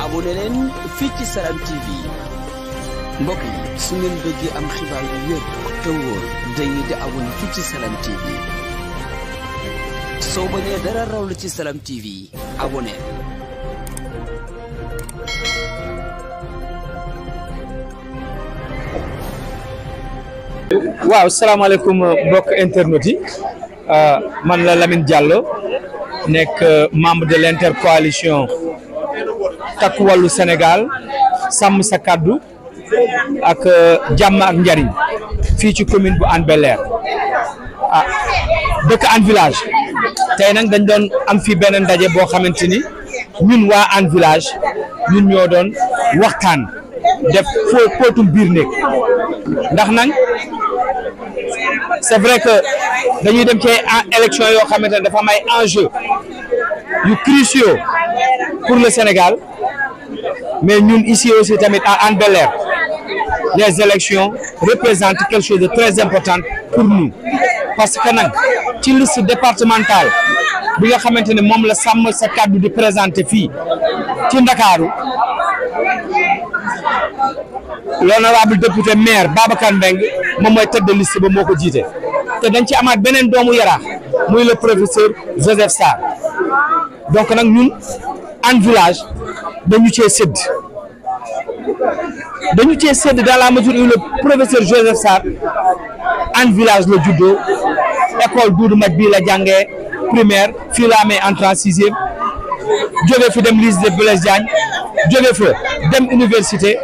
abonné leen fii ci Salam TV mbokk yi su ngeen bëggee am xibaar yu wér te wóor dañuy di abonné fii ci Salam TV soo bañee dara raw la ci Salam TV abonné. waaw salaamaaleykum mbokk internet yi man la Lamine Diallo nekk membre de l'intercoalition Takku Wallu Sénégal sàmm sa kàddu ak jàmm ak njariñ fii ci commune bu Hann Bel-Air dëkk Hann Village tey nag dañ doon am fii benn ndaje boo xamante ni ñun waa Hann Village ñun ñoo doon waxtaan def póotum biir néeg ndax nag c'est vrai que dañuy dem ci élection yoo xamante ne dafa am ay enjeux yu cruciaux pour le Sénégal mais ñun ici aussi tamit à Hann Bel-Air les élections représentent quelque chose de très important pour nous parce que nag ci liste départementale bi nga xamante ne moom la sàmm sa kàddu di présenté fii ci Ndakaaru l'honorable député maire Babacar Mbengue moom mooy tête de liste ba moo ko jiite te dañ ci amaat beneen doomu Yaraax muy le professeur Joseph Sarr donc nag ñun Hann Village dañu cee sédd dans la mesure où le professeur Joseph Sarr Hann Village la juddoo école Doudou Maj bii la jàngee primaire fii la amee entrée en sixième jóge fi dem lycée Blaise Diagne jóge fa dem université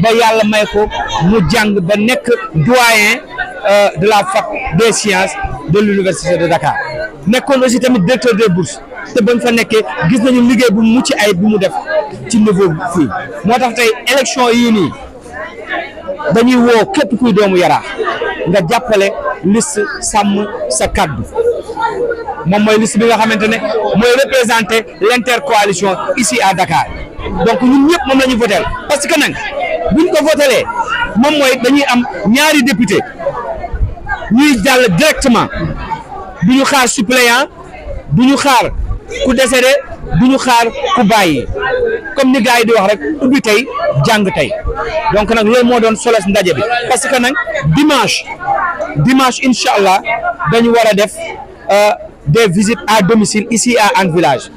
ba yàlla may ko mu jàng ba nekk doyen de la fac des sciences de l'université de Dakar nekkoon aussi tamit directeur des bourses te bañ fa nekkee gis nañu liggéey bu mucc ay bi mu def ci niveau fii moo tax tey élection yii nii dañuy woo képp kuy doomu Yaraax nga jàppale liste sàmm sa kaddu moom mooy liste bi nga xamante ne mooy représenter l'intercoalition ici à Dakar donc ñun ñëpp moom la ñu voté parce que nag buñ ko votelee moom mooy dañuy am ñaari député ñuy jàll directement du ñu xaar suppléant du ñu xaar ku décédé du ñu xaar ku bàyyi comme ni gars yi di wax rek ubbi tey jàng tey donc nag loolu moo doon solos ndaje bi parce que nag dimanche incha allah dañu war a def des visites à domicile ici à Hann Village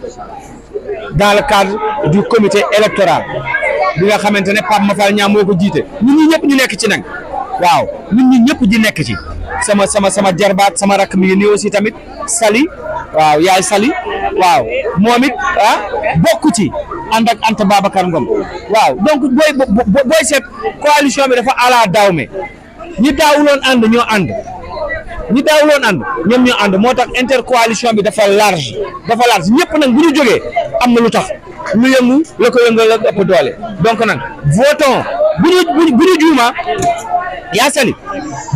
dans le cadre du comité électoral bi nga xamante ne Pape Mafal Niang moo ko jiite ñun ñi ñëpp ñu nekk ci nag waaw ñun ñi ñëpp di nekk ci sama jarbaat sama rakk mi ngi nii aussi tamit Sali waaw yaay Sali waaw moom it bokk ci ànd ak Anta Babacar Ngom waaw donc booy seet coalition bi dafa ala dawme ñi daawuloon ànd ñoo ànd ñoom ñoo ànd moo tax intercoalition bi dafa large ñëpp nag bu ñu jógee am na lu tax lu yëngu la ko yëngal la ëpp doole donc nag votons bu ñu juuma yaa Sali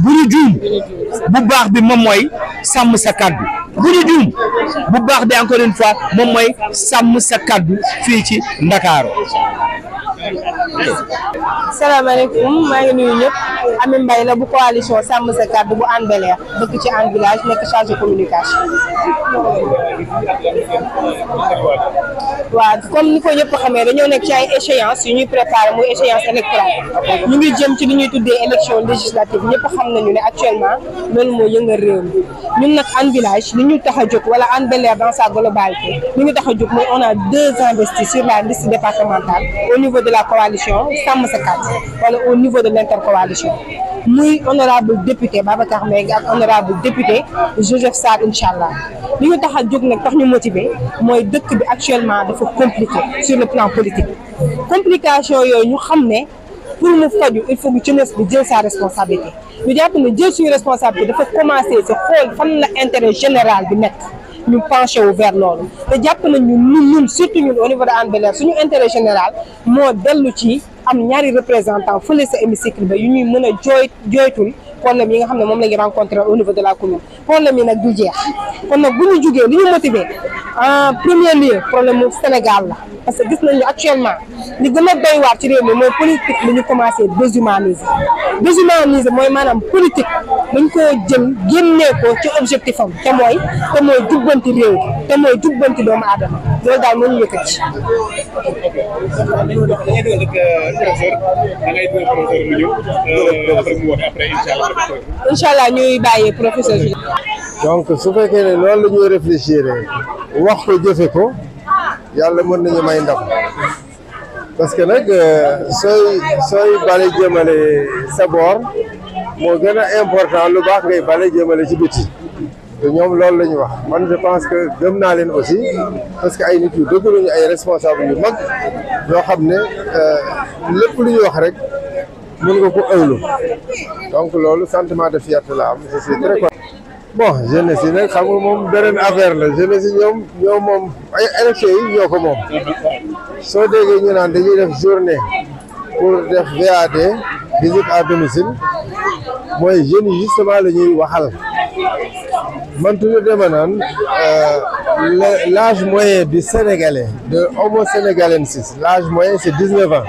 bu ñu juum bu baax bi moom mooy sàmm sa kàddu bu ñu juum bu baax bi encore une fois moom mooy sàmm sa kàddu fii ci Ndakaaru. salaamaaleykum maa ngi nuyu ñëpp Ami Mbaye la bu coalition sàmm sa kàddu bu Hann Bel-Air dëkk ci Hann Village nekk chargé communication. waaw comme ni ko ñëpp xamee dañoo nekk ci ay échéances yu ñuy préparé muy échéance électorale ñu ngi jëm ci li ñuy tuddee élection législative ñëpp xam nañu ne actuellement loolu moo yëngal réew mi ñun nag Hann Village li ñu tax a jóg wala Hann Bel-Air dans sa globalité li ñu tax a jóg mooy on a 2 investis sur la liste départementale au niveau de la coalition sàmm sa kàddu wala au niveau de l'intercoalition muy honorable député Babacar Mbengue ak honorable député Joseph Sarr incha allah li ñu tax a jóg nag tax ñu motiver mooy dëkk bi actuellement dafa compliqué sur le plan politique complication yooyu ñu xam ne pour mu faju il faut que jeunesse bi jël sa responsabilité ñu jàpp ne jël suñu responsabilité dafa commencer ci xool fan la intérêt général bi nekk ñu penché wu vers loolu te jàpp nañ ñun surtout ñun au niveau de Hann Bel-Air suñu intérêt général moo dellu ci am ñaari représentant fële sa hémicycle ba yu ñuy mën a jooytul problème yi nga xam ne moom la ñu rencontré au niveau de la commune problème yi nag du jeex kon nag bu ñu jugee li ñu motivé en premier lieu problème mu Sénégal la parce que gis nañu actuellement li gën a doy waar ci réew mi mooy politique li ñu commencé déshumaniser mooy maanaam politique dañ koo jëm génnee ko ci objectif am te mooy jubbanti réew te mooy jubbanti doomu aadama loolu daal moo ñu yëkkati. incha allah ñuy bàyyi professeur bi. donc su fekkee ne loolu la ñuy réfléchir wax ko jëfe ko yàlla mën nañu may ndam parce que nag sooy bale jëmale sa boor moo gën a important lu baax ngay bale jëmale ci biti te ñoom loolu la ñu wax man je pense que gëm naa leen aussi parce que ay nit yu dëgg lañu ay responsable yu mag yoo xam ne lépp lu ñu wax rek mën nga ko ëwlu donc loolu sentiment de fierté la am je suis très content. Bon jeunesse yi nag xam nga moom beneen affaire la jeunesse yi ñoom moom ay élection yi ñoo ko moom soo déggee ñu naan dañuy def journée pour def VAD visite à domicile mooy jeunes yi justement la ñuy waxal man toujours dama naan l'âge moyen du sénégalais de homo sénégalensis l'âge moyen c'est 19 ans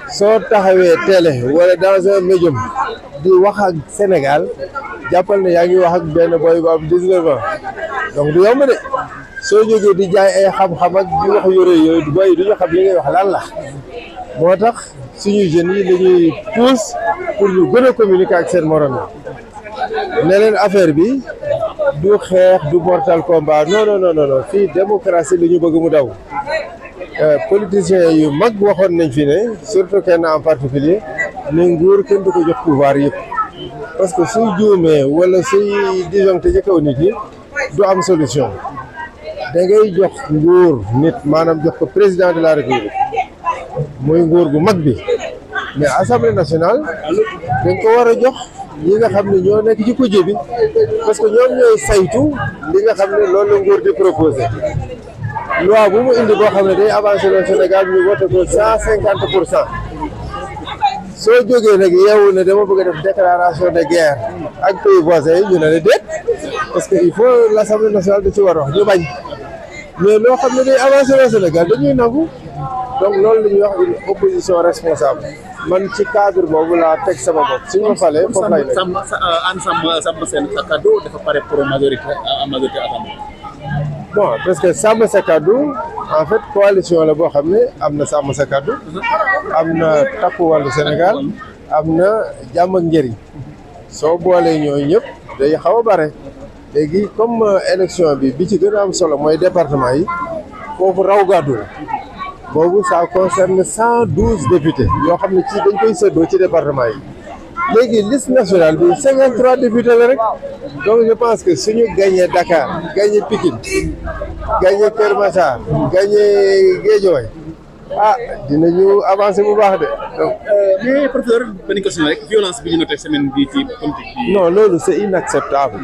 soo taxawee télé wala dans un médium di wax ak Sénégal jàppal ne yaa ngi wax ak benn boy bu am 19 ans donc du yomb de soo jógee di jaay ay xam-xam ak di wax yooyu boy du ñu xam li ngay wax lan la moo tax suñu jeunes yi dañuy pousse pour ñu gën a communiquer ak seen morom yi ne leen affaire bi du xeex du mortal combat non fii démocratie la ñu bëgg mu daw politiciens yu mag waxoon nañ fi ne surtout kenn en particulier ne nguur kenn du ko jox pouvoir yëpp parce que suy juumee wala suy disjoncté ci kaw nit yi du am solution da ngay jox nguur nit maanaam jox ko président de la république muy nguur gu mag bi mais assemblée nationale dañ ko war a jox ñi nga xam ne ñoo nekk ci kujje bi parce que ñoom ñooy saytu li nga xam ne loolu la nguur di proposé loi bu mu indi boo xam ne day avancé le Sénégal ñu voté ko 150%. soo jógee nag yeewu ne dama bëgg a def déclaration de guerre ak pays voisins yi ñu ne la déet parce que il faut l'Assemblée nationale da ci war a wax ñu bañ mais loo xam ne day avancé le Sénégal dañuy nangu donc loolu la ñuy wax une opposition responsable man ci cadre boobu laa teg sama bopp suñu ma falee foofu lay nekk. sàmm seen kaddu dafa pare pour majorité assemblée. bon parce que sàmm sa kaddu en fait coalition la boo xam ne am na sàmm sa kaddu am na takku wàllu Sénégal am na jàmm ak njëriñ soo boolee ñooñu ñëpp day xaw a bare léegi comme élection bi ci gën a am solo mooy département yi foofu raw gàddu la boobu ça concerne 112 députés yoo xam ne ci dañ koy séddoo ci département yi léegi liste nationale bi 53 députés la rek donc je pense que suñu gagné Dakar gagné Pikine gagné Keur Massar gagné Guédiawaye dinañu avancer bu baax de donc. mais professeur benn question rek violence bi ñu noté semaine bii ci politique bi. non loolu c'est inacceptable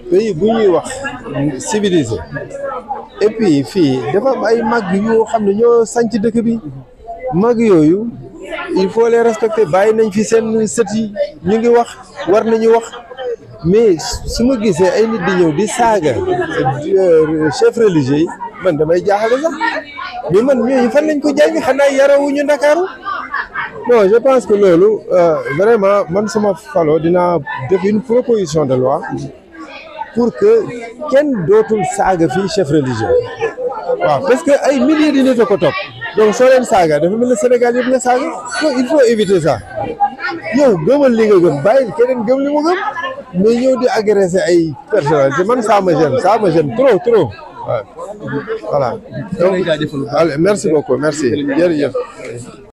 pays bu ñuy wax civilisé et puis fii dafa am ay mag yoo xam ne ñoo sanc dëkk bi mag yooyu il faut les respecter bàyyi nañ fi seen sët yi ñu ngi wax war nañu wax mais su ma gisee ay nit di ñëw di saaga chef religieux yi man damay jaaxale sax mais man ñooñu fan lañ ko jàng xanaa yarawuñu Ndakaaru non je pense que loolu vraiment man sama faloo dinaa def une proposition de loi pour que kenn dootul saaga fii chef religieux waaw parce que ay milliers de nit a ko topp donc soo leen saaga dafa mel ne Sénégal yëpp nga saaga donc il faut éviter ça yow gëmal li nga gëm bàyyi keneen gëm li mu gëm mais ñëw di agresser ay personnalité man ça me gêne trop waaw voilà donc merci beaucoup merci jërëjëf